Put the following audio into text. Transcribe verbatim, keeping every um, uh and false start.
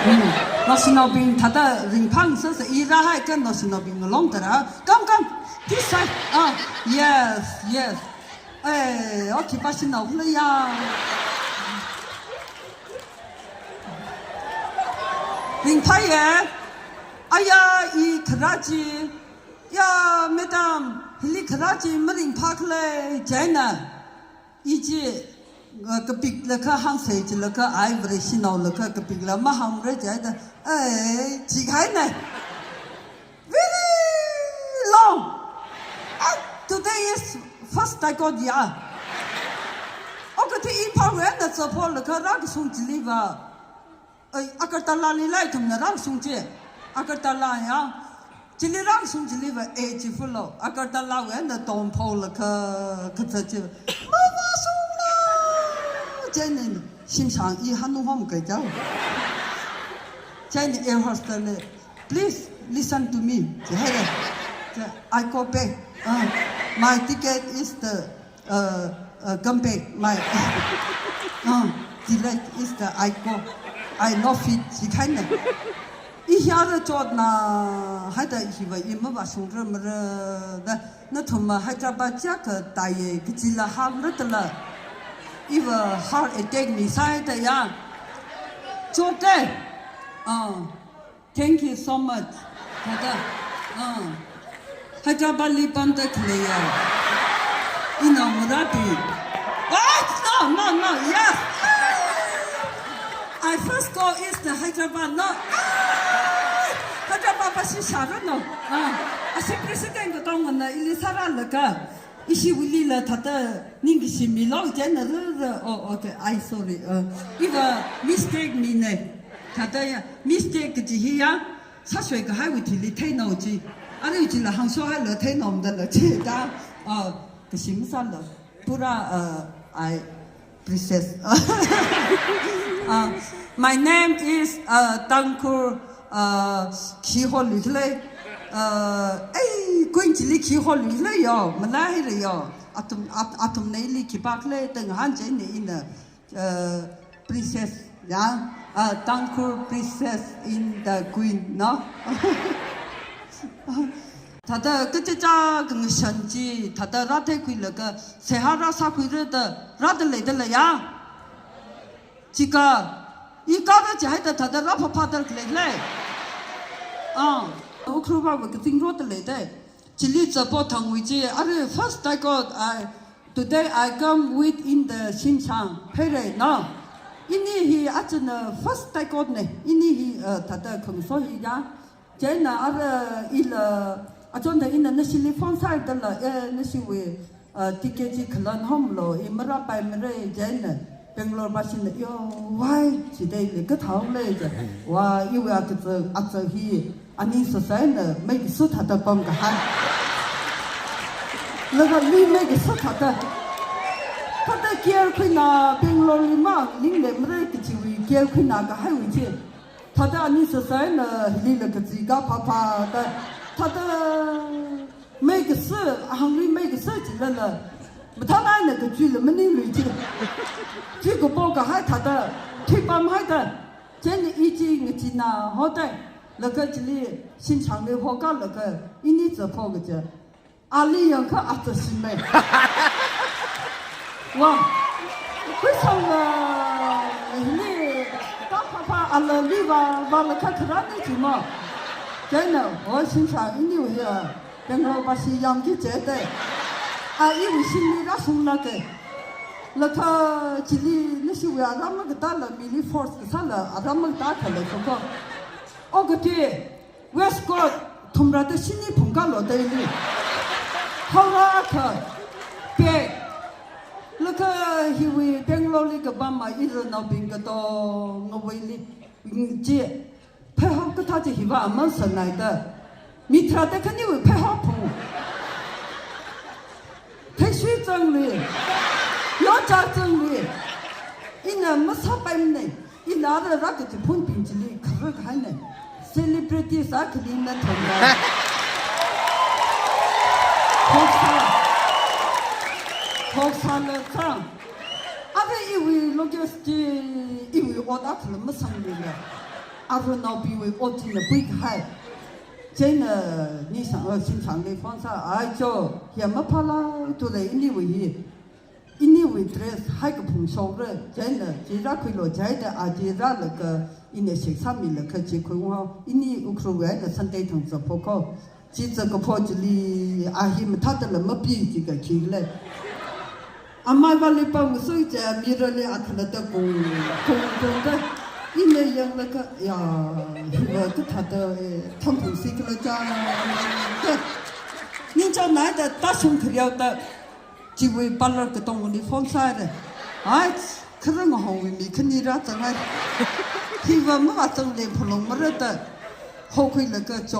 Hmm. Naoshinaobing thāda ringphāngasāsa, i rāhaiakha naoshinaobing ngalong tara. Come, come. This side. Ah, yes, yes. Eh, okay, pa shinao hula ya. Ringphāya. Aya, i kharā chi. Ya, madam, hili kharā chi maringphākhala, chieina. I chi, uh, kapiklaga hāngsei jilaga, ai Vareshinaolaga kapikla mahāngmara chieina. Ai, chikahaina. Very long. Ah, today is first Thai court ya. Okathui i phāwui eina zapholaga rākashung chiliva. Ai, Agartala lila ithumna rākashung chi. Agartala ya. Chili rākashung chiliva, eh, chi fulo. Agartala wui eina tongpholaga, kaza chi. Mavāshungla. Chieina, Shimshang i hanu hom kai jau. Chieina air hostess le. Please listen to me. Chi haira. Chi, I go back. Ah, my ticket is the, uh, uh, come back. My, uh, delay is the I go. I not fit. Chikahaina. I hiya rāchotna, haida hiva i mavāshungra mara da, nathumva Hyderabad chiakha tāya kajila hāngra tala. Iva heart attack misāhaida ya. Chote. Ah. Thank you so much. Thāda, ah, Hyderabad li pamda khaleiya. Ina murabi. What? No, no, no. Yes. I first go is the Hyderabad. No. Hyderabad pashi shara no. Ah, ashi president katongana ili sāralaga. Ishiwuilila thāda ningkashi milo chieina rara. Oh, okay. I sorry. Uh, iva mistake mina. Thāda ya mistake kaji hiya. Sāshoi kahaiwui thili theinao chi. Arui chila hāngshok haila theinao mdala chi da. Uh, kashi masāla. Pura, uh, I Princess. Uh, my name is, uh, Tangkhul, uh, khi holui khalei. Uh, ei, Queen chili khi holui khalei yo, malai haira yo. Athum, at-, athumna ili khipā khalei, tanghan chieina ina, uh, Princess, ya. Uh, Tangkhul Princess in the Queen, no? Thāda kachicha kangashan chi, thāda rātheikhuilaga, seihā rāsākhuira da, rāda leida lei ya. Chika, i kara chihaida thāda rāphāphāda leilei. Ah, Ukhrul va kazing roda leidei. Chili zapo thangwui chi, arui first Thai court, I, today I come with in the Shimshang. Pheirei, no? Ini hi achana first Thai court ne. Ini hi, uh, thāda khangaso hi ya. Chieina ara ila, achonda ina nashili phone sāhaidala, eh, nashiwui, ah, ticket chi khalan homlo, i marāpaimara chieina, Bangalore pashina, yo, why? Chidei le kathao le chi. Wa, iwui akazā, akazā hi, ani sāsāna, meikasu thāda pamkahai. Laga mi meikasu thāda. Thāda care khuina, Bangalore li maning le mara kachiwui care khuina kahaiwui chi. Thāda ani sāsāna hilila kazika phāphāda. Thāda meikasu, ahangli meikasu chilala. Mathālāk eina kachuila maninglui chi. Chi kapo kahai thāda. Thuipamhaida. Chieina i chi ngachina hodei. Laga chili Shimshangli hokālaga. Ini zapo kaja. Ali yangkha ata simei. Wa. Khuisang, uh, hili, ta papa ala liva, va lakha kharani chima. Chieina, o Shimshang ini uya, Bangalore pashi yangki chete. A iwui shimli rāshunglake. Lakha chili nashiwui aram makatala, mili force kasāla, aram makata khalei koko. Okathui, West Coast, thumrada shini phungkalo daily. Howrah akha, pe. Laga hiwui Bangalore li kapam ma iranaobing katongawuili. Chi, pheihao kathā chi hiva aman sānaida. Mi tharāda khaniwui pheihao phung. Theishui zangli. Yocha zangli. Ina masāpaimana. Ina ara rākachiphun ping chili kharā kahaina. Celebrities akhali na thonga. Hoksa. Hoksa la zang. Ara iwui logisti iwui ot akhala masangli la. Arunaobingwui ot china puikahai. Chieina Nisang, uh, Sinsangli phone sā, "Ai cho, hiya maphālāk tule iniwui hi. Iniwui dress haikaphung shokra." Chieina, "Chi rākhuilu," chieina, a chi rālaga, ina shek sāmilaga chi khuiunghao. Ini Ukhrulwui eina Sunday thang zaphoko. Chi zakaphok chili, a hi mathāda la mapi jiakha khikhala. Amai vali pamsui cha mirror li akhalatta kung, kung, kungda. Ina yanglaga, ya, hiva kathāda, eh, thamphung sikhala cha. Ningchāngnaida tāshung khareo da. Chiwui parlor katongli phone sāra. Ai, kharang hongwui mi khani rāzanghai. Hiva mavāzangle phalung marada. Hokhuilaga cho.